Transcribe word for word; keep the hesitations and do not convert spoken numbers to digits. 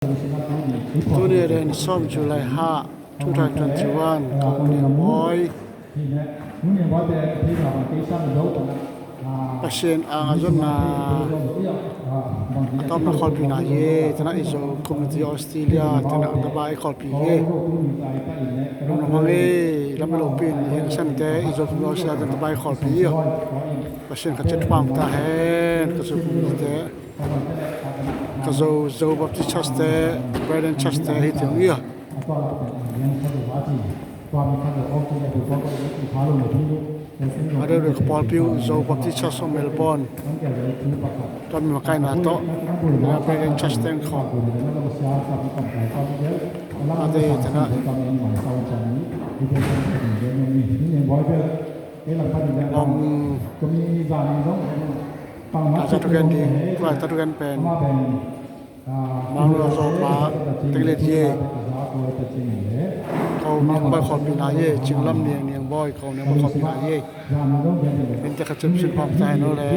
Tuni a den sawm July ha two thousand twenty-one, ka u Niang Bawi. Pasian ang a zonna a tawpna khawlpihna hi. Tena i Zo community Australia tena Dubai khawlpih hi. Lungdam hang ei, lam i lopi in i heng sante i Zo community Australia tena Dubai khawlpih hi. Pasian ka chet pam ta hen, ka Zo community te, ka Zo, Zo Baptist Church te, Brethren Church te hi teng hi a. A deuh deuh ka pawlpi uh Zo Baptist Church of Melbourne, tua mi makaihna tawh, Brethren Church teng khawng a dei tena. Om. Ka za thugen ding, tua za thugen pen Mang Lua Zawpa Teng Lian hi. Ko Niang Bawi khawlpihna hi. Cing Lam Niang, Niang Bawi, ko Niang Bawi khawlpihna hi. Min te khat cem sin pam ta hen aw le.